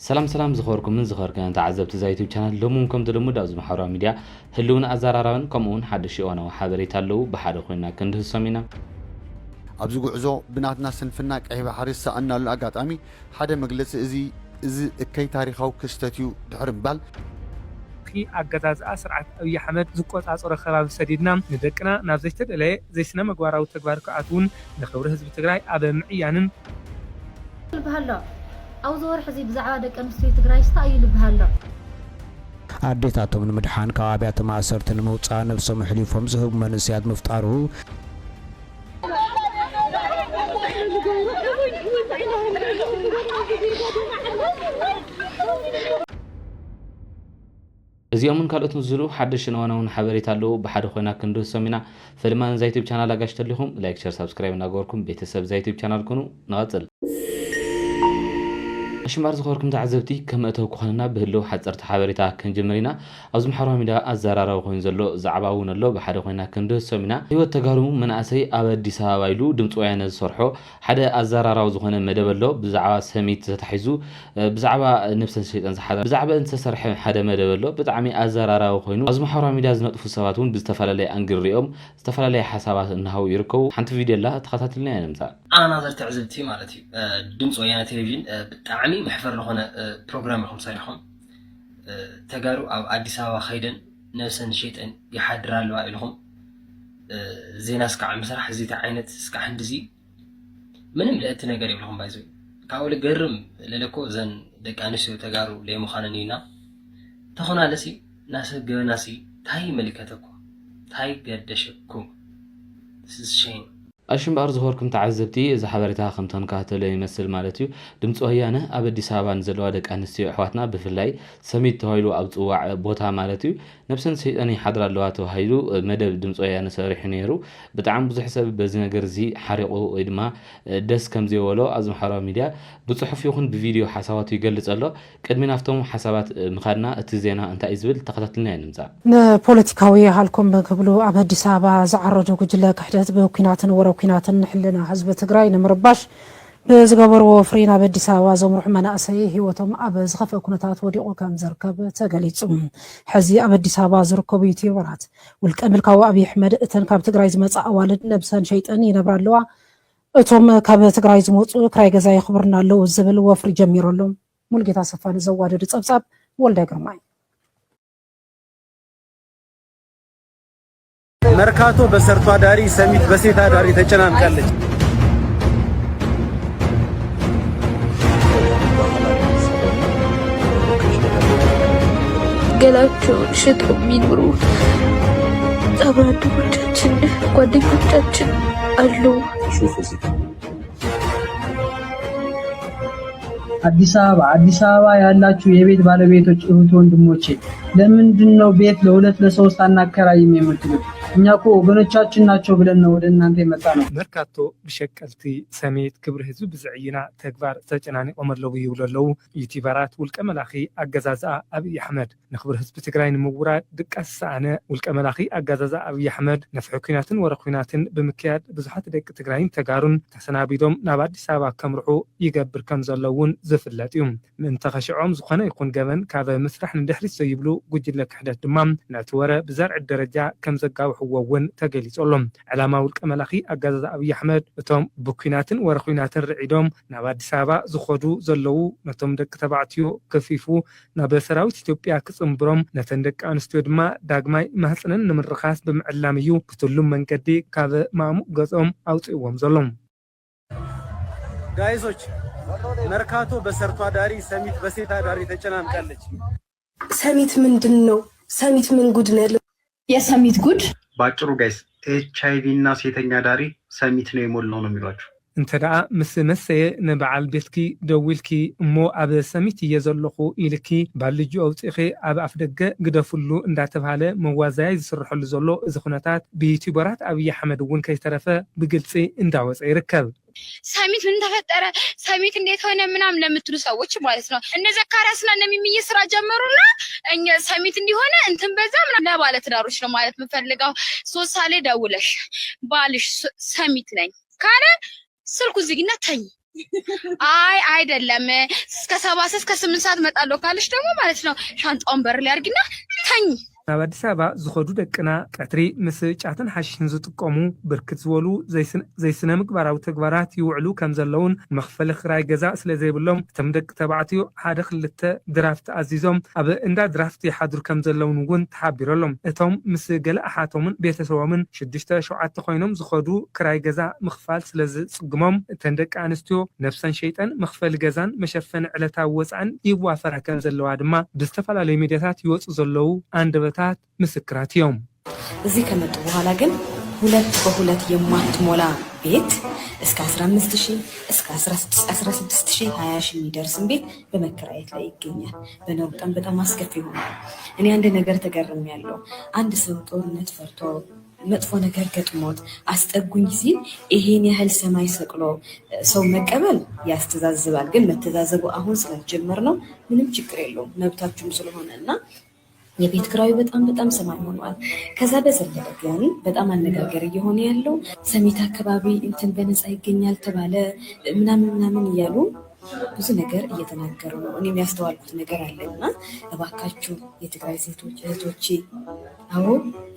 ሰላም ሰላም ዝኸበርኩምን ዝኸበርክን ተዓዘብቲ እዛ ዩቱብ ቻናል፣ ሎሚ እውን ከምቲ ልሙድ ኣብዚ ማሕበራዊ ሚድያ ህልውን ኣዘራራብን ከምኡ እውን ሓድሽ እዋናዊ ሓበሬታ ኣለዉ ብሓደ ኮይና ክንድህሶም ኢና። ኣብዚ ጉዕዞ ብናትና ስንፍና ቀይሕ ባሕሪ ዝሰኣንናሉ ኣጋጣሚ ሓደ መግለፂ እዚ እዚ እከይ ታሪኻዊ ክስተት እዩ ድሕሪ ምባል፣ እቲ ኣገዛዝኣ ስርዓት ኣብይ ኣሕመድ ዝቆጻጸሮ ከባቢ ሰዲድና ንደቅና ናብ ዘይተደለየ ዘይስነ ምግባራዊ ተግባር ክኣትዉን ንኽብሪ ህዝቢ ትግራይ ኣብ ምዕያንን ልብሃሎ ኣብዚ ወርሒ እዚ ብዛዕባ ደቂ ኣንስትዮ ትግራይ ስታ እዩ ልብሃሎ። ኣዴታቶም ንምድሓን ካብ ኣብያተ ማእሰርቲ ንምውፃእ ነብሶም ኣሕሊፎም ዝህቡ መንእሰያት ምፍጣሩ እዚኦምን ካልኦትን ዝሉ ሓደሽን እዋናውን ሓበሬታ ኣለዉ ብሓደ ኮይና ክንድህሶም ኢና። ፈለማ ንዛ ዩቱብ ቻናል ኣጋሽ ተሊኹም ላይክ፣ ሸር፣ ሳብስክራይብ እናገበርኩም ቤተሰብ እዛ ዩቱብ ቻናል ኩኑ። ንቐጽል። እሺ እምበኣር ዝኸበርኩም ተዓዘብቲ፣ ከመእተው ክኾንና ብህልው ሓፀርቲ ሓበሬታ ክንጅምር ኢና። ኣብዚ ማሕበራዊ ሚድያ ኣዘራራቢ ኮይኑ ዘሎ ዛዕባ እውን ኣሎ፣ ብሓደ ኮይና ክንድህሶም ኢና። ህይወት ተጋሩ መናእሰይ ኣብ ኣዲስ ኣበባ ኢሉ ድምፂ ወያነ ዝሰርሖ ሓደ ኣዘራራቢ ዝኾነ መደብ ኣሎ። ብዛዕባ ሰሚት ተታሒዙ ብዛዕባ ነብሰን ሸይጠን ዝሓዳ ብዛዕባ ዝተሰርሐ ሓደ መደብ ኣሎ። ብጣዕሚ ኣዘራራቢ ኮይኑ ኣብዚ ማሕበራዊ ሚድያ ዝነጥፉ ሰባት እውን ብዝተፈላለየ ኣንግል ሪኦም ዝተፈላለየ ሓሳባት እናሃቡ ይርከቡ። ሓንቲ ቪድዮ ኣላ ተኸታትልና ኢና ንምፃእ። ኣናዘር ትዕዝብቲ ማለት እዩ። ድምፂ ወያነ ቴሌቪዥን ብጣዕሚ መሕፈር ዝኾነ ፕሮግራም ኢኹም ሰሪሖም። ተጋሩ ኣብ ኣዲስ ኣበባ ከይደን ነብሰን ሸይጠን ይሓድራ ኣለዋ ኢልኹም ዜና እስካዕ ምስራሕ እዚቲ ዓይነት እስካዕ ሕንድዚ ምንም ልእቲ ነገር የብልኹም ባይዞ ካብኡ ልገርም ለለኮ ዘን ደቂ ኣንስትዮ ተጋሩ ለይምዃነን እዩና ተኾናለሲ ናሰብ ገበናሲ ታይ ይመልከተኩም ታይ ገደሸኩም ስሸይን ኣሽ እምበኣር ዝኸበርኩም ተዓዘብቲ፣ እዚ ሓበሬታ ከም ተንካተሎ ይመስል ማለት እዩ። ድምፂ ወያነ ኣብ ኣዲስ ኣበባ ንዘለዋ ደቂ ኣንስትዮ ኣሕዋትና ብፍላይ ሰሚት ተባሂሉ ኣብ ዝፅዋዕ ቦታ ማለት እዩ ነብሰን ሰይጠን ይሓድራ ኣለዋ ተባሂሉ መደብ ድምፂ ወያነ ሰሪሑ ነይሩ። ብጣዕሚ ብዙሕ ሰብ በዚ ነገር እዚ ሓሪቑ ወይ ድማ ደስ ከም ዘይበሎ ኣብዚ ማሕበራዊ ሚድያ ብፅሑፍ ይኹን ብቪድዮ ሓሳባቱ ይገልፅ ኣሎ። ቅድሚ ናብቶም ሓሳባት ምኻድና እቲ ዜና እንታይ እዩ ዝብል ተኸታትልና እዩ ንምፃእ። ንፖለቲካዊ ሃልኮም ክብሉ ኣብ ኣዲስ ኣበባ ዝዓረዱ ጉጅለ ክሕደት ብኩናትን ወረ ኩናትን ንሕልና ህዝቢ ትግራይ ንምርባሽ ብዝገበርዎ ወፍሪ ናብ ኣዲስ ኣበባ ዘምርሑ መናእሰይ ህይወቶም ኣብ ዝኸፍአ ኩነታት ወዲቑ ከም ዝርከብ ተገሊፁ። ሕዚ ኣብ ኣዲስ ኣበባ ዝርከቡ ዩትዩበራት ውልቀ ምልካዊ ኣብይ ኣሕመድ እተን ካብ ትግራይ ዝመፃ ኣዋልድ ነብሰን ሸይጠን ይነብራ ኣለዋ፣ እቶም ካብ ትግራይ ዝመፁ ክራይ ገዛ የኽብርና ኣለዉ ዝብል ወፍሪ ጀሚሩ ኣሎ። ሙሉጌታ ሰፋኒ ዘዋደዱ ፀብፃብ ወልደ ግርማይ። መርካቶ በሰርቶ አዳሪ ሰሚት በሴት አዳሪ ተጨናንቃለች። ገላቸውን ሽጠው የሚኖሩ አብራደሮቻችን ጓደኞቻችን አሉ። አዲስ አበባ አዲስ አበባ ያላችሁ የቤት ባለቤቶች እህት ወንድሞቼ ለምንድን ነው ቤት ለሁለት ለሶስት አናከራይም የምትሉት? እኛ እኮ ወገኖቻችን ናቸው ብለን ነው ወደ እናንተ የመጣ ነው። መርካቶ ብሸቀልቲ ሰሜት ክብሪ ህዝቢ ብዝዕይና ተግባር ተጨናኒቆም ኣለዉ ይብሉ ኣለዉ። ዩቲበራት ውልቀ መላኺ ኣገዛዝኣ ኣብይ ኣሕመድ ንኽብሪ ህዝቢ ትግራይ ንምውራድ ድቃስ ዝሰኣነ ውልቀ መላኺ ኣገዛዝኣ ኣብይ ኣሕመድ ነፍሒ ኩናትን ወረ ኩናትን ብምክያድ ብዙሓት ደቂ ትግራይን ተጋሩን ተሰናቢዶም ናብ ኣዲስ ኣበባ ከምርሑ ይገብር ከም ዘሎ እውን ዝፍለጥ እዩ። ምእንተ ኸሽዖም ዝኾነ ይኹን ገበን ካብ ምስራሕ ንድሕሪት ዘይብሉ ጉጅለ ክሕደት ድማ ነቲ ወረ ብዘርዕድ ደረጃ ከም ዘጋውሕዎ እውን ተገሊጹ ኣሎ። ዕላማ ውልቀ መላኺ ኣገዛዝ ኣብይ ኣሕመድ እቶም ብኲናትን ወረ ኲናትን ርዒዶም ናብ ኣዲስ ኣበባ ዝኾዱ ዘለዉ ነቶም ደቂ ተባዕትዮ ከፊፉ ናብ ሰራዊት ኢትዮጵያ ክጽንብሮም ነተን ደቂ ኣንስትዮ ድማ ዳግማይ ማህጽነን ንምርኻስ ብምዕላም እዩ ብትሉም መንገዲ ካብ ማእሙቕ ገጾም ኣውጺእዎም ዘሎ። ጋይሶች መርካቶ በሰርቶ አዳሪ ሰሚት በሴት አዳሪ ተጨናንቃለች። ሰሚት ምንድን ነው? ሰሚት ምን ጉድ ነው ያለው? የሰሚት ጉድ በአጭሩ ጋይስ ኤች አይ ቪ እና ሴተኛ አዳሪ ሰሚት ነው የሞላው ነው የሚሏችሁ። እንተ ደኣ ምስ መሰየ ንበዓል ቤትኪ ደዊልኪ እሞ ኣብ ሰሚት እየ ዘለኹ ኢልኪ ባልጁ ኣውፂእኺ ኣብ ኣፍ ደገ ግደፍሉ እንዳተብሃለ መዋዘያይ ዝስርሐሉ ዘሎ እዚ ኩነታት ብዩቲዩበራት ኣብይ ኣሕመድ እውን ከይተረፈ ብግልፂ እንዳወፀ ይርከብ። ሰሚት ምን ተፈጠረ ሰሚት እንዴት ሆነ ምናምን ለምትሉ ሰዎች ማለት ነው። እነ ዘካሪያስና እነ ሚሚዬ ስራ ጀመሩና እኛ ሰሚት እንዲሆነ እንትን በዛ ምናምን ለባለ ትዳሮች ነው ማለት የምፈልገው። ሶስት ሰዓት ላይ ደውለሽ ባልሽ ሰሚት ነኝ ካለ ስልኩ ዝጊና ተኝ አይ አይደለም፣ እስከ ሰባት እስከ ስምንት ሰዓት እመጣለሁ ካልሽ ደግሞ ማለት ነው ሻንጣውን በር ላይ አድርጊና ተኝ። ናብ ኣዲስ ኣበባ ዝኸዱ ደቅና ቀትሪ ምስ ጫትን ሓሽሽን ዝጥቀሙ ብርክት ዝበሉ ዘይስነ ምግባራዊ ተግባራት ይውዕሉ ከም ዘለውን መኽፈሊ ክራይ ገዛ ስለ ዘይብሎም እቶም ደቂ ተባዕትዮ ሓደ ክልተ ድራፍት ኣዚዞም ኣብ እንዳ ድራፍት ይሓድሩ ከም ዘለውን እውን ተሓቢሩ ኣሎ። እቶም ምስ ገለ ኣሓቶምን ቤተሰቦምን ሽዱሽተ ሸውዓተ ኮይኖም ዝኸዱ ክራይ ገዛ ምኽፋል ስለ ዝጽግሞም እተን ደቂ ኣንስትዮ ነብሰን ሸይጠን መኽፈሊ ገዛን መሸፈኒ ዕለታዊ ወጻእን ይዋፈራ ከም ዘለዋ ድማ ብዝተፈላለዩ ሚድያታት ይወጹ ዘለዉ ኣንደበታት ምስክራት እዮም። እዚህ ከመጡ በኋላ ግን ሁለት በሁለት የማትሞላ ቤት እስከ አስራ አምስት ሺህ እስከ አስራ ስድስት ሺህ ሃያ ሺህ የሚደርስን ቤት በመከራየት ላይ ይገኛል። በነውጠን በጣም አስከፊ ሆኗል። እኔ አንድ ነገር ተገርሜያለሁ። አንድ ሰው ጦርነት ፈርቶ መጥፎ ነገር ገጥሞት አስጠጉኝ ሲል ይሄን ያህል ሰማይ ሰቅሎ ሰው መቀበል ያስተዛዝባል። ግን መተዛዘቡ አሁን ስላልጀመርነው ምንም ችግር የለውም፣ መብታችሁም ስለሆነ እና የቤት ክራዩ በጣም በጣም ሰማይ ሆኗል። ከዛ በዘለለ ግን በጣም አነጋገር እየሆነ ያለው ሰሚት አካባቢ እንትን በነፃ ይገኛል ተባለ ምናምን ምናምን እያሉ ብዙ ነገር እየተናገሩ ነው። እኔም ያስተዋልኩት ነገር አለ እና እባካችሁ የትግራይ ሴቶች እህቶቼ፣ አዎ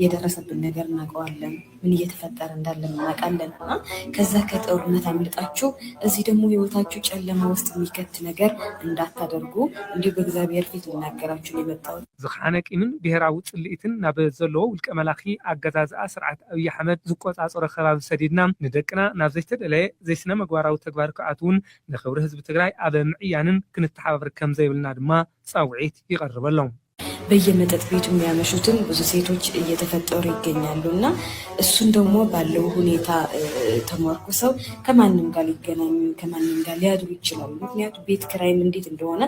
የደረሰብን ነገር እናውቀዋለን፣ ምን እየተፈጠረ እንዳለ እናውቃለን እና ከዛ ከጦርነት አምልጣችሁ እዚህ ደግሞ ህይወታችሁ ጨለማ ውስጥ የሚከት ነገር እንዳታደርጉ እንዲሁ በእግዚአብሔር ፊት ልናገራችሁ ነው የመጣሁት። ዝኸሓነ ቂምን ብሄራዊ ጽልኢትን ናብ ዘለዎ ውልቀ መላኺ ኣገዛዝኣ ስርዓት ኣብይ ኣሕመድ ዝቆጻጸሮ ከባቢ ሰዲድና ንደቅና ናብ ዘይተደለየ ዘይስነ መግባራዊ ተግባር ክኣትውን ንኽብሪ ህዝቢ ትግራይ ኣብ ምዕያንን ክንተሓባበር ከም ዘይብልና ድማ ጻውዒት ይቐርበሎም። በየመጠጥ ቤቱ የሚያመሹትን ብዙ ሴቶች እየተፈጠሩ ይገኛሉ እና እሱን ደግሞ ባለው ሁኔታ ተመርኩሰው ከማንም ጋር ሊገናኙ ከማንም ጋር ሊያድሩ ይችላሉ። ምክንያቱ ቤት ክራይም እንዴት እንደሆነ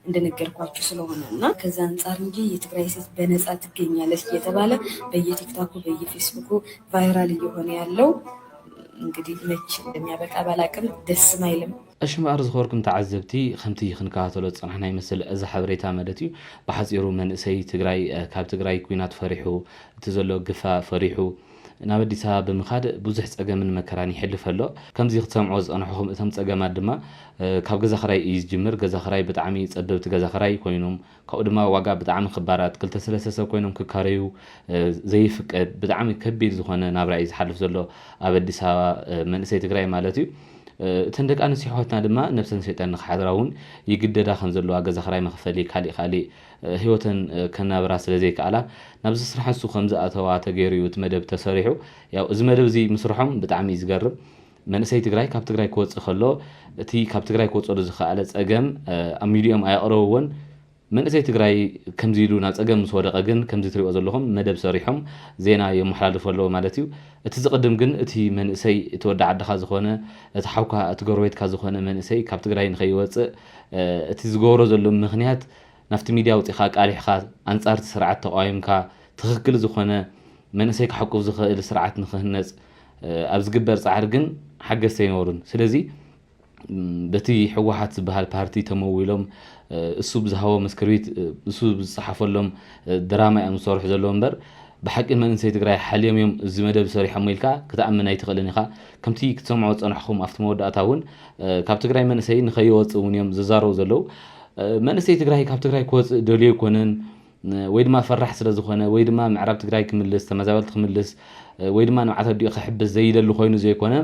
እንደነገርኳችሁ ስለሆነ እና ከዛ አንጻር እንጂ የትግራይ ሴት በነፃ ትገኛለች እየተባለ በየቲክታኩ በየፌስቡኩ ቫይራል እየሆነ ያለው እንግዲህ መች እንደሚያበቃ ባላቅም ደስም አይልም። እሺ እምበኣር ዝኸበርኩም ተዓዘብቲ፣ ከምቲ ክንከታተሎ ዝጸናሕና ይመስል እዚ ሓበሬታ ማለት እዩ። ብሓጺሩ መንእሰይ ትግራይ ካብ ትግራይ ኲናት ፈሪሑ፣ እቲ ዘሎ ግፋ ፈሪሑ ናብ ኣዲስ ኣበባ ብምኻድ ብዙሕ ጸገምን መከራን ይሕልፍ ኣሎ። ከምዚ ክትሰምዖ ዝጸናሕኹም እቶም ጸገማት ድማ ካብ ገዛ ክራይ እዩ ዝጅምር። ገዛ ክራይ ብጣዕሚ ጸበብቲ ገዛ ክራይ ኮይኖም ካብኡ ድማ ዋጋ ብጣዕሚ ክባራት ክልተ ሰለስተ ሰብ ኮይኖም ክካረዩ ዘይፍቀድ ብጣዕሚ ከቢድ ዝኾነ ናብራ እዩ ዝሓልፍ ዘሎ ኣብ ኣዲስ ኣበባ መንእሰይ ትግራይ ማለት እዩ። እተን ደቂ ኣንስትዮ ኣሕዋትና ድማ ነብሰን ሸይጠን ንክሓድራ እውን ይግደዳ ከም ዘለዋ ገዛ ክራይ መኽፈሊ ካሊእ ካሊእ ህይወተን ከናብራ ስለ ዘይከኣላ ናብዚ ስራሕ እሱ ከም ዝኣተዋ ተገይሩ እዩ እቲ መደብ ተሰሪሑ። ያው እዚ መደብ እዚ ምስርሖም ብጣዕሚ እዩ ዝገርም። መንእሰይ ትግራይ ካብ ትግራይ ክወፅእ ከሎ እቲ ካብ ትግራይ ክወፀሉ ዝኸኣለ ፀገም ኣብ ሚድዮም ኣየቕረብዎን። መንእሰይ ትግራይ ከምዚ ኢሉ ናብ ፀገም ምስ ወደቐ ግን ከምዚ ትሪኦ ዘለኹም መደብ ሰሪሖም ዜና የመሓላልፉ ኣለዉ ማለት እዩ። እቲ ዝቕድም ግን እቲ መንእሰይ እቲ ወዲ ዓድኻ ዝኾነ እቲ ሓውካ እቲ ጎረቤትካ ዝኾነ መንእሰይ ካብ ትግራይ ንኸይወፅእ እቲ ዝገብሮ ዘሎ ምኽንያት ናብቲ ሚድያ ኣውፂእኻ ኣቃሊሕኻ ኣንፃር እቲ ስርዓት ተቓዊምካ ትኽክል ዝኾነ መንእሰይ ክሕቁፍ ዝኽእል ስርዓት ንክህነፅ ኣብ ዝግበር ፃዕሪ ግን ሓገዝቲ ኣይነበሩን። ስለዚ በቲ ህወሓት ዝበሃል ፓርቲ ተመዊሎም እሱ ብዝሃቦም እስክርቢት እሱ ብዝፀሓፈሎም ድራማ እዮም ዝሰርሑ ዘለዉ እምበር ብሓቂ መንእሰይ ትግራይ ሓልዮም እዮም እዚ መደብ ሰሪሖሞ ኢልካ ክትኣምን ኣይትኽእልን ኢኻ። ከምቲ ክትሰምዖ ዝፀናሕኹም ኣብቲ መወዳእታ እውን ካብ ትግራይ መንእሰይ ንኸይወፅእ እውን እዮም ዝዛረቡ ዘለዉ። መንእሰይ ትግራይ ካብ ትግራይ ክወፅእ ደልዮ ኣይኮነን ወይ ድማ ፈራሕ ስለ ዝኾነ ወይ ድማ ምዕራብ ትግራይ ክምልስ ተመዛበልቲ ክምልስ ወይ ድማ ንብዓት ኣዲኡ ክሕብስ ዘይደሊ ኮይኑ ዘይኮነ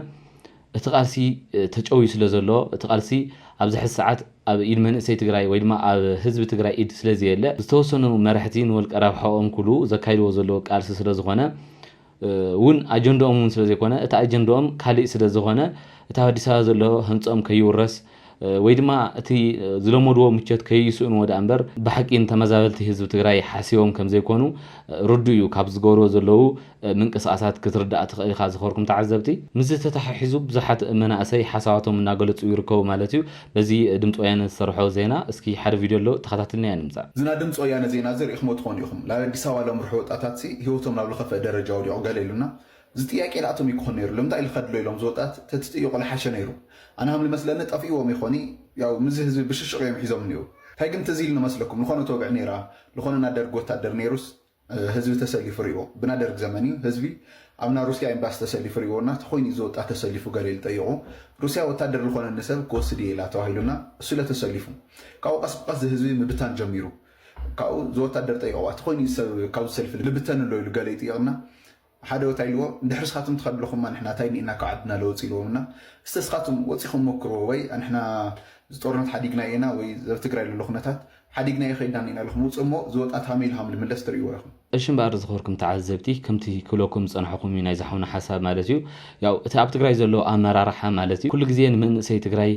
እቲ ቃልሲ ተጨውዩ ስለ ዘሎ እቲ ቃልሲ ኣብዚ ሕዚ ሰዓት ኣብ ኢድ መንእሰይ ትግራይ ወይ ድማ ኣብ ህዝቢ ትግራይ ኢድ ስለ ዘየለ ዝተወሰኑ መራሕቲ ንወልቀ ረብሓኦም ክሉ ዘካይድዎ ዘለዉ ቃልሲ ስለ ዝኾነ እውን ኣጀንድኦም እውን ስለ ዘይኮነ እቲ ኣጀንድኦም ካሊእ ስለ ዝኾነ እቲ ኣብ ኣዲስ ኣበባ ዘሎ ህንፅኦም ከይውረስ ወይ ድማ እቲ ዝለመድዎ ምቸት ከይስእንዎ ደኣ እምበር ብሓቂ ንተመዛበልቲ ህዝቢ ትግራይ ሓሲቦም ከም ዘይኮኑ ርዱእ እዩ ካብ ዝገብርዎ ዘለዉ ምንቅስቃሳት ክትርዳእ ትኽእል ኢኻ ዝኸበርኩም ተዓዘብቲ። ምስዚ ተተሓሒዙ ብዙሓት መናእሰይ ሓሳባቶም እናገለፁ ይርከቡ ማለት እዩ። በዚ ድምፂ ወያነ ዝሰርሖ ዜና እስኪ ሓደ ቪድዮ ኣሎ ተኸታትልናዮ ንምፃእ። እዚ ናይ ድምፂ ወያነ ዜና እዚ ርኢኹሞ ትኾኑ ኢኹም። ናብ ኣዲስ ኣበባ ለምርሑ ወጣታት ሲ ህይወቶም ናብ ዝኸፍአ ደረጃ ወዲቑ ገለ ኢሉና። እዚ ጥያቄ ዳኣቶም ይኮን ነይሩ። ለምንታይ ኢልካ ድሎ ኢሎም ዝወጣት ተትጥይቁ ልሓሸ ነይሩ። ኣነ ሃም ልመስለኒ ጠፊእዎም ይኾኒ ያው ምዚ ህዝቢ ብሽሽቕ እዮም ሒዞም እኒኡ። እንታይ ግን ትዝ ኢልኒ መስለኩም ልኾነ ተወግዕ ነይራ ልኾነ ናይ ደርጊ ወታደር ነይሩስ ህዝቢ ተሰሊፉ ሪእዎ። ብና ደርግ ዘመን እዩ ህዝቢ ኣብና ሩስያ ኤምባሲ ተሰሊፉ ሪእዎና፣ ተኾይኑ እዚ ወጣት ተሰሊፉ ገለ ኢሉ ጠይቑ። ሩስያ ወታደር ዝኾነኒ ሰብ ክወስድ እየ ኢላ ተባሂሉና፣ እሱ ኢለ ተሰሊፉ። ካብኡ ቀስ ብቀስ እዚ ህዝቢ ምብታን ጀሚሩ። ካብኡ እዚ ወታደር ጠይቕዋ፣ ተኾይኑ እዚ ሰብ ካብዚ ሰልፊ ልብተን ኣሎ ኢሉ ገለ ይጥይቕና። ሓደ ወታ ኢልዎ፣ እንድሕር ስኻትኩም ትኸዱ ኣለኹምማ ንሕና ታይ ኒእና ካብ ዓድና ለወፅ ኢልዎም እና፣ እስተ ስኻትኩም ወፂኹም ሞክርዎ፣ ወይ ንሕና እዚ ጦርነት ሓዲግና ኢና፣ ወይ ዘብ ትግራይ ዘሎ ኩነታት ሓዲግና ይኸይድና ኢና ኢልኩም ውፅእ እሞ፣ እዚ ወጣት ሃመይ ኢልኩም ልምለስ ትርእይዎ ኢኹም። እሺ እምበኣር ዝኸርኩም ተዓዘብቲ፣ ከምቲ ክብለኩም ዝጸናሕኹም እዩ ናይዚ ሓውና ሓሳብ ማለት እዩ። ያው እቲ ኣብ ትግራይ ዘሎ ኣመራርሓ ማለት እዩ፣ ኩሉ ግዜ ንመንእሰይ ትግራይ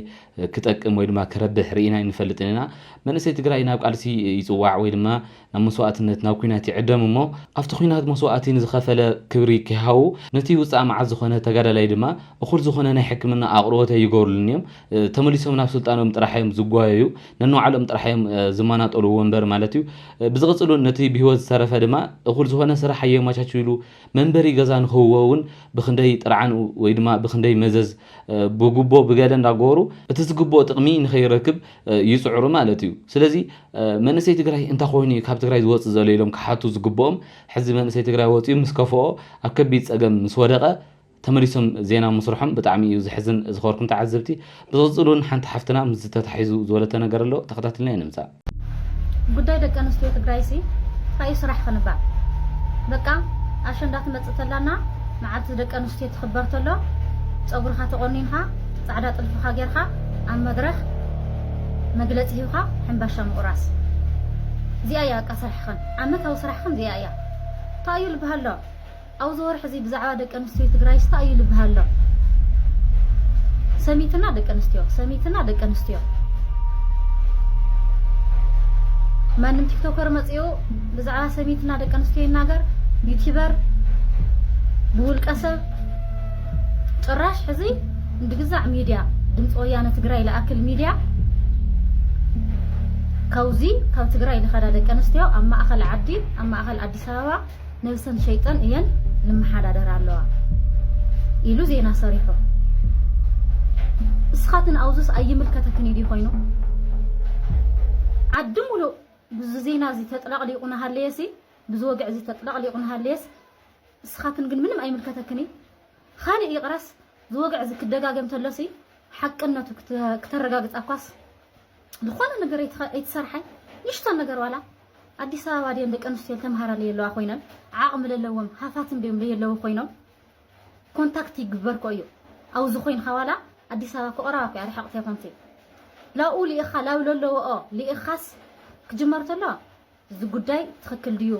ክጠቅም ወይ ድማ ክረብሕ ርኢና ኣይንፈልጥን ኢና። መንእሰይ ትግራይ ናብ ቃልሲ ይጽዋዕ ወይ ድማ ናብ መስዋእትነት፣ ናብ ኲናት ይዕደም እሞ፣ ኣብቲ ኲናት መስዋእቲ ንዝኸፈለ ክብሪ ከይሃቡ፣ ነቲ ውጻእ መዓት ዝኾነ ተጋዳላይ ድማ እኹል ዝኾነ ናይ ሕክምና ኣቕርቦት ኣይገብሩሉን እዮም። እ፣ ተመሊሶም ናብ ስልጣኖም ጥራሕ እዮም ዝጓየዩ፣ ነንባዕሎም ጥራሕ እዮም፣ እ፣ ዝመናጠሉ ወንበር ማለት እዩ። እ፣ ብዝቕጽሉ ነቲ ብህይወት ዝተረፈ ድማ እኹል ዝኾነ ስራሕ ኣየመቻችሉ፣ መንበሪ ገዛ ንክህቦ እውን ብኽንደይ ጥርዓን ወይ ድማ ብኽንደይ መዘዝ፣ እ፣ ብጉቦ ብገለ እንዳገበሩ እቲ ዝግብኦ ጥቕሚ ንኸይረክብ፣ እ፣ ይጽዕሩ ማለት እዩ። ስለዚ፣ እ፣ መንእሰይ ትግራይ እንታይ ኮይኑ እዩ ካብ ትግራይ ዝወጽእ ዘሎ ኢሎም ክሓቱ ዝግብኦም፣ ሕዚ መንእሰይ ትግራይ ወጺኡ ምስ ከፍኦ፣ ኣብ ከቢድ ጸገም ምስ ወደቐ፣ ተመሊሶም ዜና ምስርሖም ብጣዕሚ እዩ ዘሕዝን። ዝኸበርኩም ተዓዘብቲ፣ ብዝቕጽል እውን ሓንቲ ሓፍትና ምስ ዝተታሒዙ ዝበለቶ ነገር ኣሎ፣ ተኸታትልና ንምጻእ። ጉዳይ ደቂ ኣንስትዮ ትግራይ ሲ እንታይ እዩ ስራሕኽን እባ? በቃ ኣሸንዳ ትመጽእ ተላና መዓልቲ ደቂ ኣንስትዮ ትኽበር ተሎ ጸጉርኻ ተቆኒንካ ጻዕዳ ጥልፍኻ ጌርካ ኣብ መድረኽ መግለጺ ሂብካ ሕምባሻ ምቑራስ። እዚኣ እያ በቃ ስራሕኽን፣ ዓመታዊ ስራሕኽን እዚኣ እያ። እንታይ እዩ ልበሃል ኣሎ? ኣብዚ ወርሒ እዚ ብዛዕባ ደቂ ኣንስትዮ ትግራይ ስታ እዩ ልበሃል ኣሎ። ሰሚትና ደቂ ኣንስትዮ፣ ሰሚትና ደቂ ኣንስትዮ። ማንም ቲክቶከር መጺኡ ብዛዕባ ሰሚትና ደቂ ኣንስትዮ ይናገር፣ ዩቲበር፣ ብውልቀ ሰብ፣ ጭራሽ ሕዚ እንድግዛዕ ሚድያ፣ ድምፂ ወያነ ትግራይ ለኣክል ሚድያ፣ ካብዚ ካብ ትግራይ ልኸዳ ደቂ ኣንስትዮ ኣብ ማእኸል ዓዲ፣ ኣብ ማእኸል ኣዲስ ኣበባ ነብሰን ሸይጠን እየን ልመሓዳደር ኣለዋ ኢሉ ዜና ሰሪሑ። እስኻትን ኣውዝስ ኣይምልከተክን እዩ ድዩ ኮይኑ? ዓዲ ሙሉእ ብዚ ዜና እዚ ተጥለቕሊቑ ናሃለየሲ፣ ብዚ ወግዒ እዚ ተጥለቕሊቑ ናሃለየስ፣ እስኻትን ግን ምንም ኣይምልከተክን እዩ። ካልእ ይቕረስ፣ እዚ ወግዒ እዚ ክደጋገም ተሎሲ፣ ሓቅነቱ ክተ-፣ ክተረጋግጻ እኳስ ዝኾነ ነገር ኣይትኸ-፣ ኣይትሰርሓይ። ንሽቶን ነገር ዋላ ኣዲስ ኣበባ ድየን ደቂ ኣንስትዮ ተምሃራ ለየለዋ ኮይነን፣ ዓቕሚ ለለዎም ሃፋትም ድዮም ለየለዉ ኮይኖም፣ ኮንታክት ይግበር ኮ እዩ። ኣብዚ ኮይንካ ዋላ ኣዲስ ኣበባ ክቐረባ ኮ እያ ርሕቕቲ ኣይኮንቲ። ላብኡ ልኢኻ፣ ላብ ለለዎኦ ልኢኻስ ክጅመር ተሎ፣ እዚ ጉዳይ ትኽክል ድዩ?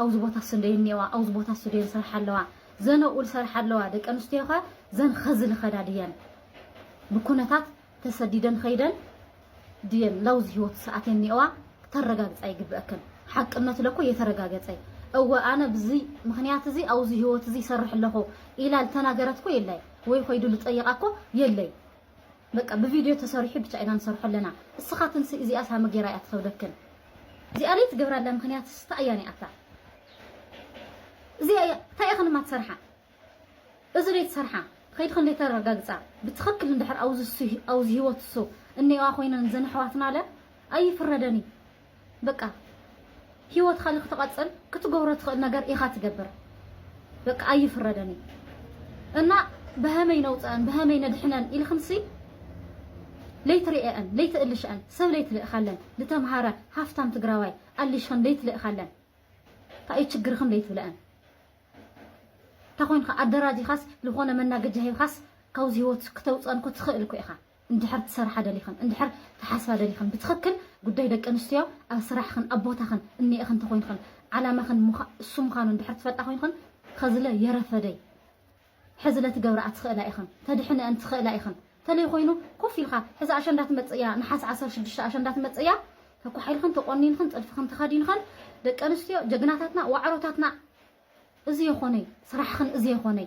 ኣብዚ ቦታ እሱ እንደ እኒኤዋ፣ ኣብዚ ቦታ እሱ ድየን ሰርሓ ኣለዋ፣ ዘን ኣብኡ ዝሰርሓ ኣለዋ፣ ደቂ ኣንስትዮ ኸ ዘን ኸዚ ልኸዳ ድየን? ብኩነታት ተሰዲደን ኸይደን ድየን ላውዚ ህይወት ሰኣት እኒኤዋ? ክተረጋግጻ ይግብአክን። ሓቅነቱ ለኮ የተረጋገጸ። እወ፣ ኣነ ብዚ ምኽንያት እዚ ኣብዚ ህይወት እዚ ይሰርሕ ኣለኹ ኢላ ልተናገረት ኮ የላይ፣ ወይ ኸይዱ ልጠይቓ ኮ የለይ። በቃ ብቪድዮ ተሰሪሑ ብቻ ኢና ንሰርሖ ኣለና። እስኻትንሲ እዚኣስ ሃመ ጌራ እያ ትኸብደክን። እዚኣ ለይትገብራላ ምኽንያት ስታ እያ ኒኣታ። እዚኣ እያ፣ እንታይ ኢኽንማ ትሰርሓ? እዚ ለይትሰርሓ፣ ኸይድኽን ለይተረጋግጻ፣ ብትኽክል እንድሕር ኣብዚ ሱ-፣ ኣብዚ ህይወት እሱ እኒኤዋ ኮይነን ዘን ኣሕዋትና ለ ኣይፍረደን እዩ። በቃ ህይወትኻ ልክትቐጽል ክትገብሮ ትኽእል ነገር ኢኻ ትገብር። በቃ ኣይፍረደን እዩ። እና ብሀመይ ነውፅአን፣ ብሀመይ ነድሕነን ኢልኽንሲ ለይትርእየአን፣ ለይትእልሸአን፣ ሰብ ለይትልእኻለን፣ ልተምሃረ ሃፍታም ትግራዋይ ኣሊሽኽን ለይትልእኻለን። እንታይ እዩ ችግርኽን ለይትብለአን። እንተ ኾይንካ ኣደራጂኻስ ልኾነ መናገጃ ሂብካስ ካብዚ ህይወት ክተውፀን እኮ ትኽእል እኮ ኢኻ። እንድሕር ትሰርሓ ደሊኽን፣ እንድሕር ትሓስባ ደሊኽን፣ ብትኽክል ጉዳይ ደቂ ኣንስትዮ ኣብ ስራሕኽን ኣብ ቦታኽን እኒኤኽን እንተ ኾይንኽን፣ ዓላማኽን ምዃ-፣ እሱ ምዃኑ እንድሕር ትፈልጣ ኾይንኽን፣ ኸዝለ የረፈደይ። ሕዚ ለትገብርኣ ትኽእላ ኢኽን፣ ተድሕንአን ትኽእላ ኢኽን። ተለይ ኾይኑ ኮፍ ኢልካ፣ ሕዚ ኣሸንዳ ትመጽእ እያ፣ ነሓሰ ዓሰርተ ሽዱሽተ ኣሸንዳ ትመጽእ እያ፣ ተኳሒልኽን ተቆኒንኽን ጥልፍኽን ተኸዲንኽን፣ ደቂ ኣንስትዮ ጀግናታትና ዋዕሮታትና፣ እዚ የኾነይ ስራሕኽን፣ እዚ የኾነይ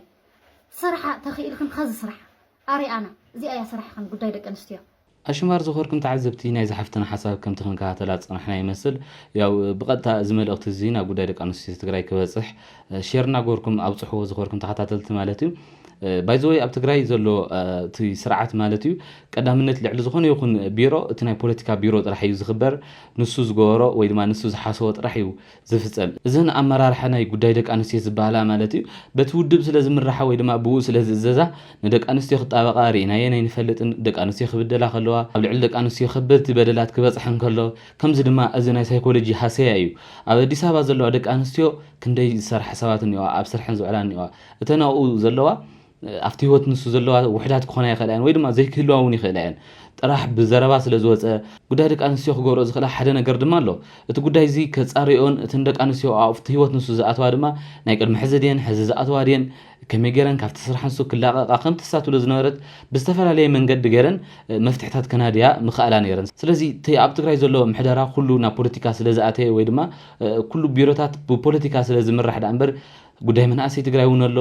ስርሓ፣ ተኽኢልኽን ኸዚ ስርሓ ኣርኣና። እዚኣ እያ ስራሕኽን ጉዳይ ደቂ ኣንስትዮ። ኣሽማር ዝኾርኩም ተዓዘብቲ ናይዚ ሓፍትና ሓሳብ ከምቲ ክንከታተላ ዝጸናሕና ይመስል። ያው ብቐጥታ እዚ መልእኽቲ እዚ ናብ ጉዳይ ደቂ ኣንስትዮ ትግራይ ክበጽሕ፣ እ፣ ሼር እናገበርኩም ኣብጽሕዎ ዝኾርኩም ተኸታተልቲ ማለት እዩ። ባይዘወይ ኣብ ትግራይ ዘሎ እቲ ስርዓት ማለት እዩ ቀዳምነት ልዕሊ ዝኾነ ይኹን ቢሮ እቲ ናይ ፖለቲካ ቢሮ ጥራሕ እዩ ዝኽበር። ንሱ ዝገበሮ ወይ ድማ ንሱ ዝሓሰቦ ጥራሕ እዩ ዝፍፀም። እዘን ኣመራርሓ ናይ ጉዳይ ደቂ ኣንስትዮ ዝበሃላ ማለት እዩ በቲ ውድብ ስለ ዝምርሓ ወይ ድማ ብኡ ስለ ዝእዘዛ ንደቂ ኣንስትዮ ክጣበቃ ርኢናየን ኣይንፈልጥን። ደቂ ኣንስትዮ ክብደላ ከለዋ፣ ኣብ ልዕሊ ደቂ ኣንስትዮ ከበድቲ በደላት ክበፅሐን ከሎ፣ ከምዚ ድማ እዚ ናይ ሳይኮሎጂ ሃሰያ እዩ። ኣብ ኣዲስ ኣበባ ዘለዋ ደቂ ኣንስትዮ ክንደይ ዝሰርሓ ሰባት እኒዋ፣ ኣብ ስርሐን ዝውዕላ እኒዋ። እተን ኣብኡ ዘለዋ ኣብቲ ህይወት ንሱ ዘለዋ ውሕዳት ክኾና ይኽእላ እየን ወይ ድማ ዘይክህልዋ እውን ይኽእላ እየን። ጥራሕ ብዘረባ ስለ ዝወፀ ጉዳይ ደቂ ኣንስትዮ ክገብሮ ዝኽእላ ሓደ ነገር ድማ ኣሎ። እቲ ጉዳይ እዚ ከፃርዮን እተን ደቂ ኣንስትዮ ኣብቲ ህይወት ንሱ ዝኣተዋ ድማ ናይ ቅድሚ ሕዚ ድየን ሕዚ ዝኣተዋ ድየን ከመይ ገይረን ካብቲ ስራሕ ንሱ ክላቐቓ ከምቲ እሳ ትብሎ ዝነበረት ብዝተፈላለየ መንገዲ ገይረን መፍትሕታት ከናድያ ምኽኣላ ነይረን። ስለዚ እቲ ኣብ ትግራይ ዘሎ ምሕደራ ኩሉ ናብ ፖለቲካ ስለ ዝኣተየ ወይ ድማ ኩሉ ቢሮታት ብፖለቲካ ስለ ዝምራሕ ደኣ እምበር ጉዳይ መናእሰይ ትግራይ እውን ኣሎ።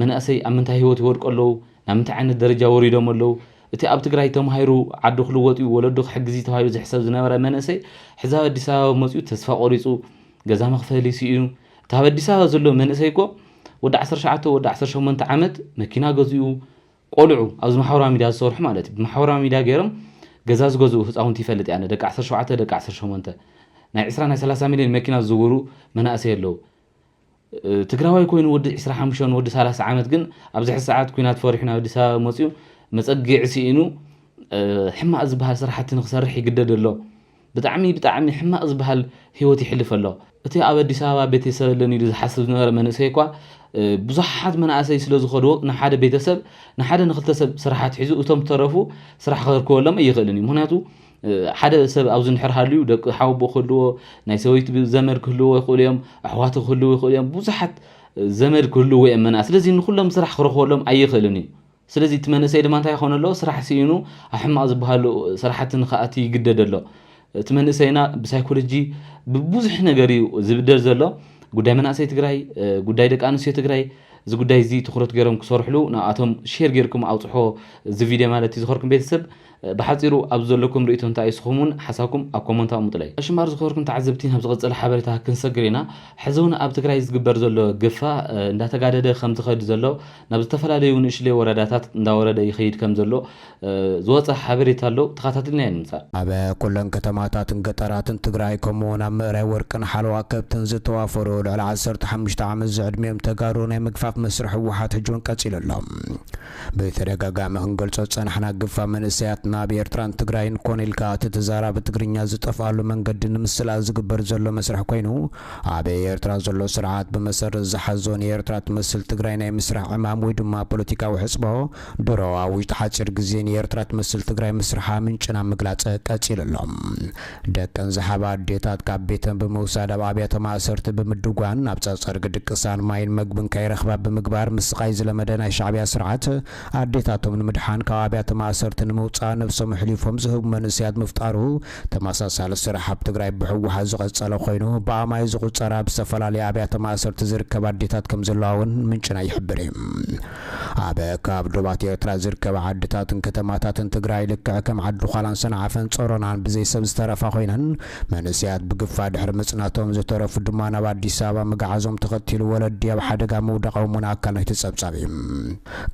መናእሰይ ኣብ ምንታይ ህይወት ይወድቁ ኣለዉ? ናብ ምንታይ ዓይነት ደረጃ ወሪዶም ኣለዉ? እቲ ኣብ ትግራይ ተማሂሩ ዓዱ ክልወጥ እዩ፣ ወለዱ ክሕግዝ እዩ ተባሂሉ ዝሕሰብ ዝነበረ መንእሰይ ሕዚ ኣብ ኣዲስ ኣበባ መፅኡ ተስፋ ቆሪፁ ገዛ መኽፈሊ ስኢኑ። እቲ ኣብ ኣዲስ ኣበባ ዘሎ መንእሰይ እኮ ወዲ ዓሰርተ ትሽዓተ ወዲ ዓሰርተ ሸሞንተ ዓመት መኪና ገዚኡ ቆልዑ ኣብዚ ማሕበራዊ ሚድያ ዝሰርሑ ማለት እዩ ብማሕበራዊ ሚድያ ገይሮም ገዛ ዝገዝኡ ህፃውንቲ ይፈልጥ እያ። ደቂ ዓሰርተ ሸውዓተ ደቂ ዓሰርተ ሸሞንተ ናይ ዕስራ ናይ ሰላሳ ሚልዮን መኪና ዝዝውሩ መናእሰይ ኣለዉ። ትግራዋይ ኮይኑ ወዲ ዕስራ ሓሙሽተ ወዲ ሰላሳ ዓመት ግን ኣብዚ ሕዚ ሰዓት ኩናት ፈሪሑ ናብ ኣዲስ ኣበባ መፅኡ መፀግዒ ስኢኑ ሕማቕ ዝበሃል ስራሕቲ ንክሰርሕ ይግደድ ኣሎ። ብጣዕሚ ብጣዕሚ ሕማቕ ዝበሃል ህይወት ይሕልፍ ኣሎ። እቲ ኣብ ኣዲስ ኣበባ ቤተሰብ ኣለኒ ኢሉ ዝሓስብ ዝነበረ መንእሰይ እኳ ብዙሓት መናእሰይ ስለ ዝኸድዎ ንሓደ ቤተሰብ ንሓደ ንክልተ ሰብ ስራሓት ሒዙ እቶም ዝተረፉ ስራሕ ክረክበሎም ኣይኽእልን እዩ። ምክንያቱ ሓደ ሰብ ኣብዚ እንድሕር ሃልዩ ደቂ ሓወቦ ክህልዎ ናይ ሰበይቲ ዘመድ ክህልዎ ይኽእሉ እዮም፣ ኣሕዋት ክህልዎ ይኽእሉ እዮም፣ ብዙሓት ዘመድ ክህልዎ እዮም መናእሰይ። ስለዚ ንኩሎም ስራሕ ክረክበሎም ኣይኽእልን እዩ። ስለዚ እቲ መንእሰይ ድማ እንታይ ይኾን ኣሎ? ስራሕ ስኢኑ ኣብ ሕማቕ ዝበሃሉ ስራሕቲ ንክኣቲ ይግደድ ኣሎ። እቲ መንእሰይና ብሳይኮሎጂ ብብዙሕ ነገር እዩ ዝብደል ዘሎ። ጉዳይ መናእሰይ ትግራይ፣ ጉዳይ ደቂ ኣንስትዮ ትግራይ፣ እዚ ጉዳይ እዚ ትኩረት ገይሮም ክሰርሕሉ ንኣቶም ሼር ገይርኩም ኣውፅሖ እዚ ቪድዮ ማለት እዩ። ዝኸርኩም ቤተሰብ ብሓፂሩ ኣብ ዘለኩም ርእቶ እንታይ እስኹም እውን ሓሳብኩም ኣብ ኮመንት ኣቕምጡለይ። ሽማር ዝኸርኩም ተዓዘብቲ ናብ ዝቐፀለ ሓበሬታ ክንሰግር ኢና። ሕዚ እውን ኣብ ትግራይ ዝግበር ዘሎ ግፋ እንዳተጋደደ ከም ዝኸድ ዘሎ ናብ ዝተፈላለዩ ንእሽለይ ወረዳታት እንዳወረደ ይኸይድ ከም ዘሎ ዝወፀ ሓበሬታ ኣሎ። ተኸታትልና ኢና ንምፃእ። ኣብ ኩለን ከተማታትን ገጠራትን ትግራይ ከምኡውን ኣብ ምእራይ ወርቅን ሓለዋ ከብትን ዝተዋፈሩ ልዕሊ ዓሰርተ ሓሙሽተ ዓመት ዝዕድሚኦም ተጋሩ ናይ ምግፋፍ መስርሕ ህወሓት ሕጂ እውን ቀፂሉ ኣሎ። ብተደጋጋሚ ክንገልጾ ዝጸናሕና ግፋ መንእሰያት ናብ ኤርትራን ትግራይን ኮነ ኢልካ እቲ ተዛራቢ ትግርኛ ዝጠፍኣሉ መንገዲ ንምስላጥ ዝግበር ዘሎ መስርሕ ኮይኑ፣ ኣብ ኤርትራ ዘሎ ስርዓት ብመሰረት ዝሓዞ ንኤርትራ ትመስል ትግራይ ናይ ምስራሕ ዕማም ወይ ድማ ፖለቲካዊ ሕጽቦ ድሮ ኣብ ውሽጢ ሓጺር ግዜ ንኤርትራ ትመስል ትግራይ ምስርሓ ምንጭና ምግላጽ ቀጺሉ ኣሎ። ደቀን ዝሓባ ኣዴታት ካብ ቤተን ብምውሳድ ኣብ ኣብያተ ማእሰርቲ ብምድጓን ናብ ጸጸርጊ ድቅሳን ማይን መግብን ከይረኽባ ብምግባር ምስቓይ ዝለመደ ናይ ሻዕብያ ስርዓት ኣዴታቶም ንምድሓን ካብ ኣብያተ ማእሰርቲ ንምውጻእ ነብሶም ኣሕሊፎም ዝህቡ መንእሰያት ምፍጣሩ ተመሳሳሊ ስራሕ ኣብ ትግራይ ብህወሓት ዝቐጸለ ኮይኑ ብኣማይ ዝቑጸራ ኣብ ዝተፈላለዩ ኣብያተ ማእሰርቲ ዝርከባ ኣዴታት ከም ዘለዋ እውን ምንጭና ይሕብር እዩ። ኣብ ካብ ዶባት ኤርትራ ዝርከባ ዓድታትን ከተማታትን ትግራይ ልክዕ ከም ዓዲ ዃላን ሰንዓፈን ጾሮናን ብዘይ ሰብ ዝተረፋ ኮይነን መንእሰያት ብግፋ ድሕሪ ምጽናቶም ዝተረፉ ድማ ናብ ኣዲስ ኣበባ ምግዓዞም ተኸቲሉ ወለዲ ኣብ ሓደጋ ምውዳቖም እውን ኣካል ናይቲ ጸብጻብ እዩ።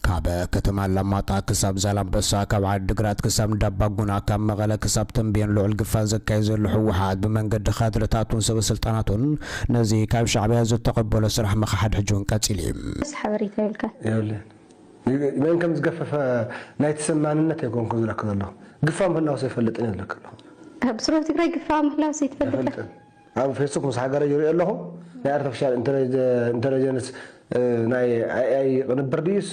ካብ ከተማ ኣላማጣ ክሳብ ዛላምበሳ፣ ካብ ዓዲግራት ክሳብ እንዳባጉና፣ ካብ መቐለ ክሳብ ተንቤን ልዑል ግፋ ዘካየድ ዘሎ ህወሓት ብመንገዲ ካድረታቱን ሰበ ስልጣናቱን ነዚ ካብ ሻዕብያ ዝተቐበሎ ስራሕ ምኽሓድ ሕጂ እውን ቀጺሉ እዩ። ሓበሬታ ይብልካ። መን ከም ዝገፈፈ ናይቲ ሰብ ማንነት ኣይኮንኩ ዝለክ ዘለኹ። ግፋ ምህላው ዘይፈልጥን እየ ዝለክ ኣለኹ። ኣብ ስሩብ ትግራይ ግፋ ምህላው ዘይትፈልጥ? ኣይፈልጥን። ኣብ ፌስቡክ ምስ ሃገረ ይሪኦ ኣለኹ። ናይ ኣርቲፊሻል ኢንተለጀንስ ናይ ኤኣይ ቅንብር ድዩስ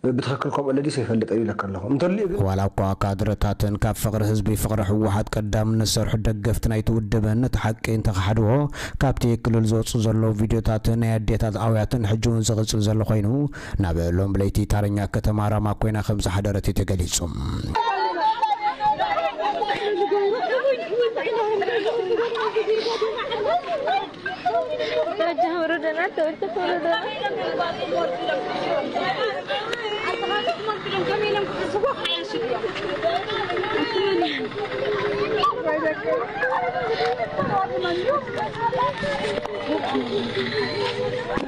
ብትኽክል ከምኡ ለዲስ ይፈልጥ እዩ ይለክ ኣለኹ። እንተልዩ ግን ዋላ እኳ ካድረታትን ካብ ፍቕሪ ህዝቢ ፍቕሪ ህወሓት ቀዳምነት ዝሰርሑ ደገፍቲ ናይቲ ውድብን ነቲ ሓቂ እንተኸሓድዎ ካብቲ ክልል ዝወፁ ዘለዉ ቪድዮታትን ናይ ኣዴታት ኣውያትን ሕጂ እውን ዝቕፅል ዘሎ ኮይኑ ናብ ሎም ለይቲ ታረኛ ከተማ ራማ ኮይና ከም ዝሓደረት እዩ ተገሊጹ።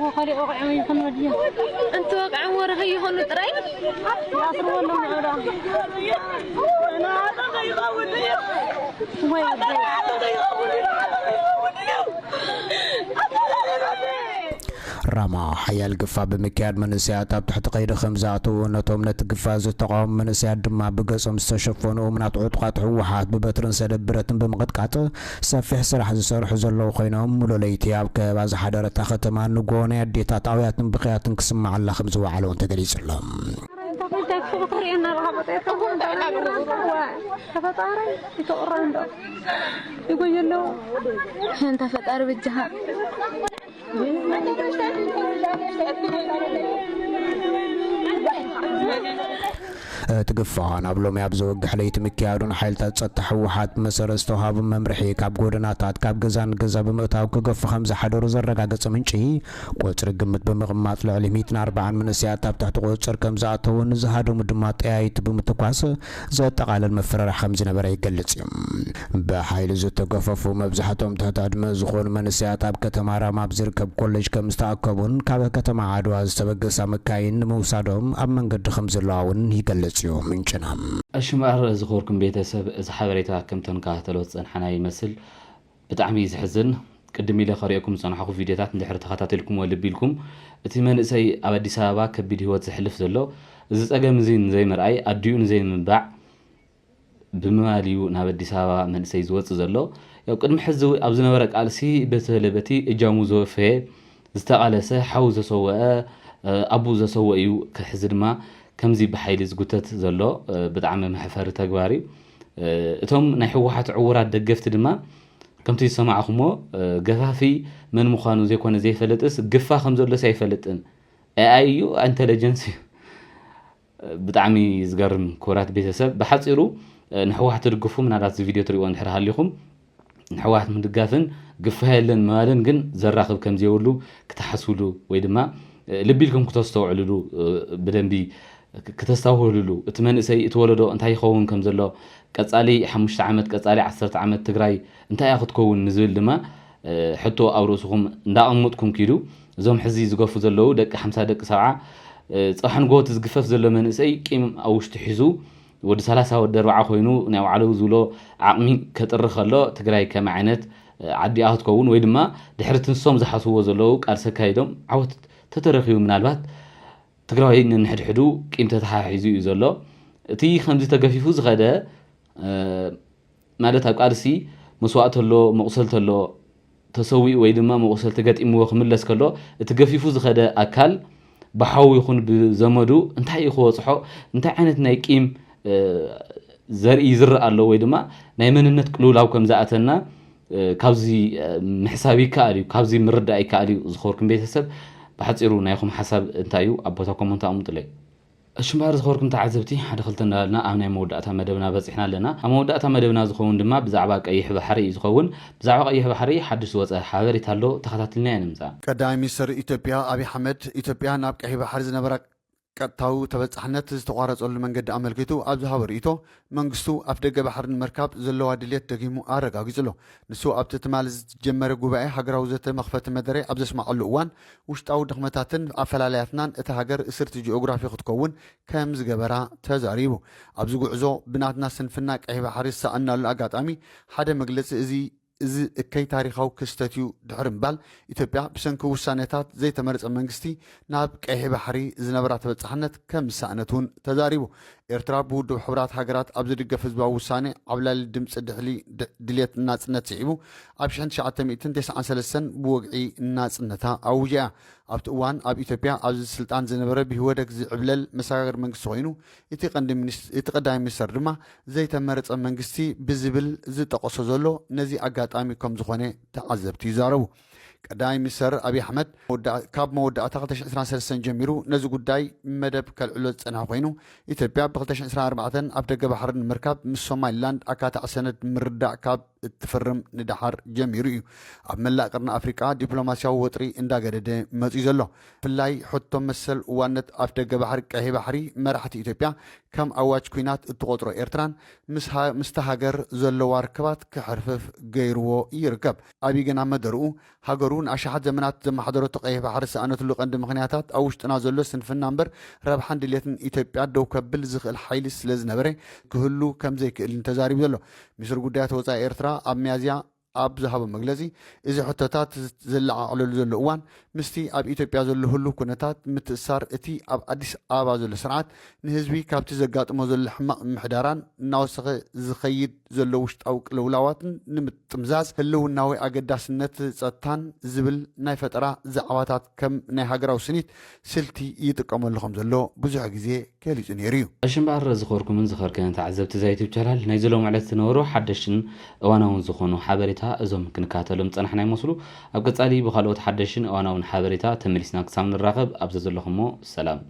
ወኻሊ ወቕዐ ይኹን ወዲያ። እንተ ወቕዐ ወረ ይኹን ጥራይ ይኣስርዎ ኣለዉ ንዕዳ። ወይ ራማ ሓያል ግፋ ብምክያድ መንእሰያት ኣብ ትሕቲ ቀይዲ ከም ዝኣተዉ፣ ነቶም ነቲ ግፋ ዝተቓወሙ መንእሰያት ድማ ብገጾም ዝተሸፈኑ እሙናት ዕጡቓት ህወሓት ብበትርን ሰደድ ብረትን ብምቕጥቃጥ ሰፊሕ ስራሕ ዝሰርሑ ዘለዉ ኮይኖም፣ ሙሉእ ለይቲ ኣብ ከበባ ዝሓደረታ ከተማ ንግሆ ናይ ኣዴታት ኣውያትን ብኽያትን ክስመዓላ ከም ዝወዓለ እውን ተገሊጹ ኣሎ። ተፈጣሪ ይተቕራ እንዶ ይጎየሎ። እንታ ፈጣሪ በጃኻ። እቲ ግፋ ናብ ሎሚ ኣብ ዘወግሕ ለይቲ ምክያዱ፣ ንሓይልታት ጸጥታ ህወሓት ብመሰረት ዝተውሃቦም መምርሒ ካብ ጎደናታት፣ ካብ ገዛ ንገዛ ብምእታው ክገፉ ከም ዝሓደሩ ዘረጋገጸ ምንጪ፣ ቁጽሪ ግምት ብምቕማጥ ልዕሊ ሚእትን ኣርባዓን መንእሰያት ኣብ ትሕቲ ቁጽጽር ከም ዝኣተዉን ዝሃደሙ ድማ ጠያይቲ ብምትኳስ ዘጠቓልል ምፍርራሕ ከም ዝነበረ ይገልጽ እዩ። ብሓይሊ ዝተገፈፉ መብዛሕትኦም ትሕቲ ዕድመ ዝኾኑ መንእሰያት ኣብ ከተማ ራማ ኣብ ዝርከብ ኮሌጅ ከም ዝተኣከቡን ካብ ከተማ ዓድዋ ዝተበገሳ መካይን ንምውሳዶም ኣብ መንገዲ ከም ዘለዋ እውን ይገልጽ እዩ ምንጭና። እሺ እምበኣር ዝኸበርኩም ቤተሰብ፣ እዚ ሓበሬታ ከም ተንከታተሎ ዝጸናሕና ይመስል። ብጣዕሚ እዩ ዘሕዝን። ቅድም ኢለ ከርእየኩም ዝጸናሕኩ ቪድዮታት እንድሕር ተኸታቲልኩምዎ ልቢ ኢልኩም፣ እቲ መንእሰይ ኣብ ኣዲስ ኣበባ ከቢድ ህይወት ዘሕልፍ ዘሎ፣ እዚ ጸገም እዚ ንዘይምርኣይ፣ ኣዲኡ ንዘይምንባዕ፣ ብምባል እዩ ናብ ኣዲስ ኣበባ መንእሰይ ዝወፅእ ዘሎ። ያው ቅድሚ ሕዚ ኣብ ዝነበረ ቃልሲ በተለ በቲ እጃሙ ዘወፈየ ዝተቓለሰ ሓው ዘሰወአ ኣቡ ዘሰወ እዩ። ሕዚ ድማ ከምዚ ብሓይሊ ዝጉተት ዘሎ ብጣዕሚ መሕፈሪ ተግባር እዩ። እቶም ናይ ህወሓት ዕውራት ደገፍቲ ድማ ከምቲ ዝሰማዕኹሞ ገፋፊ መን ምዃኑ ዘይኮነ ዘይፈልጥስ ግፋ ከም ዘሎስ ኣይፈልጥን። ኤኣይ እዩ ኢንተለጀንስ እዩ። ብጣዕሚ ዝገርም ክቡራት ቤተሰብ። ብሓፂሩ ንሕወሓት ትድግፉ ምናልባት እዚ ቪድዮ ትሪእዎ እንድሕር ሃሊኹም ንሕወሓት ምድጋፍን ግፋ የለን ምባልን ግን ዘራኽብ ከምዘየብሉ ክትሓስብሉ ወይ ድማ ልቢ ኢልኩም ክተስተውዕልሉ ብደንቢ ክተስታውህልሉ እቲ መንእሰይ እቲ ወለዶ እንታይ ይኸውን ከም ዘሎ ቀፃሊ ሓሙሽተ ዓመት ቀፃሊ ዓሰርተ ዓመት ትግራይ እንታይ እያ ክትከውን ንዝብል ድማ ሕቶ ኣብ ርእስኹም እንዳቐምጥኩም ኪዱ እዞም ሕዚ ዝገፉ ዘለዉ ደቂ ሓምሳ ደቂ ሰብዓ ፅባሕ ንግሆ እቲ ዝግፈፍ ዘሎ መንእሰይ ቂም ኣብ ውሽጡ ሒዙ ወዲ ሰላሳ ወዲ ኣርባዓ ኮይኑ ናይ ባዕሉ ዝብሎ ዓቕሚ ከጥሪ ከሎ ትግራይ ከመይ ዓይነት ዓዲ እያ ክትከውን ወይ ድማ ድሕሪ እቲ ንሶም ዝሓስብዎ ዘለዉ ቃልሲ ኣካይዶም ዓወት ተተረኪቡ ምናልባት ትግራዋይ ነንሕድሕዱ ቂም ተተሓሒዙ እዩ ዘሎ። እቲ ከምዚ ተገፊፉ ዝኸደ ማለት ኣብ ቃልሲ መስዋእቲ ኣሎ፣ መቑሰልቲ ኣሎ፣ ተሰዊኡ ወይ ድማ መቑሰልቲ ገጢምዎ ክምለስ ከሎ እቲ ገፊፉ ዝኸደ ኣካል ብሓው ይኹን ብዘመዱ እንታይ እዩ ክወፅሖ፣ እንታይ ዓይነት ናይ ቂም ዘርኢ ይዝርእ ኣሎ ወይ ድማ ናይ መንነት ቅልውላው ከም ዝኣተና ካብዚ ምሕሳብ ይከኣል እዩ፣ ካብዚ ምርዳእ ይከኣል እዩ። ዝኸበርኩም ቤተሰብ ብሓፂሩ ናይኹም ሓሳብ እንታይ እዩ ኣብ ቦታ ኮመንት ኣቕምጡለይ። እሺ እምበኣር ዝኸበርኩም ተዓዘብቲ ሓደ ክልተ እንዳበልና ኣብ ናይ መወዳእታ መደብና በፂሕና ኣለና። ኣብ መወዳእታ መደብና ዝኸውን ድማ ብዛዕባ ቀይሕ ባሕሪ እዩ ዝኸውን። ብዛዕባ ቀይሕ ባሕሪ ሓድሽ ዝወፀ ሓበሬታ ኣሎ፣ ተኸታቲልናዮ ንምፃእ። ቀዳማይ ሚኒስትር ኢትዮጵያ ኣብይ ኣሕመድ ኢትዮጵያ ናብ ቀይሕ ባሕሪ ዝነበራ ቀጥታዊ ተበፃሕነት ዝተቋረፀሉ መንገዲ ኣመልኪቱ ኣብ ዝሃቦ ርእይቶ መንግስቱ ኣፍደገ ባሕሪ ንምርካብ ዘለዋ ድልየት ደጊሙ ኣረጋጊፁ ኣሎ። ንሱ ኣብቲ ትማሊ ዝተጀመረ ጉባኤ ሃገራዊ ዘተ መኽፈቲ መደረ ኣብ ዘስመዐሉ እዋን ውሽጣዊ ድኽመታትን ኣፈላላያትናን እታ ሃገር እስርቲ ጂኦግራፊ ክትከውን ከም ዝገበራ ተዛሪቡ። ኣብዚ ጉዕዞ ብናትና ስንፍና ቀይሕ ባሕሪ ዝሰኣንናሉ ኣጋጣሚ ሓደ መግለፂ እዚ እዚ እከይ ታሪኻዊ ክስተት እዩ ድሕሪ ምባል ኢትዮጵያ ብሰንኪ ውሳኔታት ዘይተመረፀ መንግስቲ ናብ ቀይሕ ባሕሪ ዝነበራ ተበፃሕነት ከም ዝሰኣነት እውን ተዛሪቡ። ኤርትራ ብውድብ ሕቡራት ሃገራት ኣብ ዝድገፍ ህዝባዊ ውሳኔ ዓብላሊ ድምፂ ድሕሊ ድልየት ናፅነት ስዒቡ ኣብ ሽሕን ትሽዓተ ሚእትን ተስዓን ሰለስተን ብወግዒ ናፅነታ ኣውጅያ። ኣብቲ እዋን ኣብ ኢትዮጵያ ኣብዚ ስልጣን ዝነበረ ብኢህወደግ ዝዕብለል መሰጋገሪ መንግስቲ ኮይኑ እቲ ቀንዲ ሚኒስ- እቲ ቀዳማይ ሚኒስተር ድማ ዘይተመረፀ መንግስቲ ብዝብል ዝጠቐሶ ዘሎ ነዚ ኣጋጣሚ ከም ዝኾነ ተዓዘብቲ ይዛረቡ። ቀዳማይ ሚኒስተር ኣብይ ኣሕመድ ካብ መወዳእታ ክልተ ሽሕን ዕስራን ሰለስተን ጀሚሩ ነዚ ጉዳይ መደብ ከልዕሎ ዝጸንሐ ኮይኑ፣ ኢትዮጵያ ብ ክልተ ሽሕን ዕስራን ኣርባዕተን ኣፍደገ ባሕሪ ንምርካብ ምስ ሶማሊላንድ ኣካታዒ ሰነድ ምርዳእ ካብ እትፍርም ንደሓር ጀሚሩ እዩ። ኣብ መላእ ቀርኒ ኣፍሪቃ ዲፕሎማስያዊ ወጥሪ እንዳገደደ መጺኡ ዘሎ። ብፍላይ ሕቶ መሰል ዋነት ኣፍደገ ባሕሪ ቀይሕ ባሕሪ መራሕቲ ኢትዮጵያ ከም ኣዋጅ ኲናት እትቖጽሮ ኤርትራን ምስታ ሃገር ዘለዋ ርክባት ክሕርፍፍ ገይርዎ ይርከብ። ኣብይ ግን ኣብ መደርኡ ሃገሩ ንኣሽሓት ዘመናት ዘመሓደረቶ ቀይሕ ባሕሪ ዝሰኣነትሉ ቀንዲ ምኽንያታት ኣብ ውሽጥና ዘሎ ስንፍና እምበር ረብሓን ድሌትን ኢትዮጵያ ደው ከብል ዝኽእል ሓይሊ ስለ ዝነበረ ክህሉ ከም ዘይክእልን ተዛሪቡ ዘሎ። ሚኒስትሪ ጉዳያት ወጻኢ ኤርትራ ኣብ ሚያዝያ ኣብ ዝሃቦ መግለጺ፣ እዚ ሕቶታት ዝለዓዕለሉ ዘሎ እዋን ምስቲ ኣብ ኢትዮጵያ ዘሎ ህሉው ኩነታት ምትእስሳር እቲ ኣብ ኣዲስ ኣበባ ዘሎ ስርዓት ንህዝቢ ካብቲ ዘጋጥሞ ዘሎ ሕማቕ ምምሕዳራን እናወሰኸ ዝኸይድ ዘሎ ውሽጣዊ ቅልውላዋትን ንምጥምዛዝ ህልውናዊ ኣገዳስነት ጸጥታን ዝብል ናይ ፈጠራ ዛዕባታት ከም ናይ ሃገራዊ ስኒት ስልቲ ይጥቀመሉ ከም ዘሎ ብዙሕ ግዜ ገሊጹ ነይሩ እዩ። እሺ እምበኣር ዝኸርኩምን ዝኸርከን ተዓዘብቲ እዛ ዩቱብ ቻናል ናይዚ ሎም ዕለት ዝነበሩ ሓደሽትን እዋናውን ዝኾኑ ሓበሬታ እዞም ክንከታተሎም ዝጸናሕና ይመስሉ። ኣብ ቀጻሊ ብኻልኦት ሓደሽን እዋናውን ሓበሬታ ተመሊስና ክሳብ ንራኸብ ኣብዛ ዘለኹሞ ሰላም።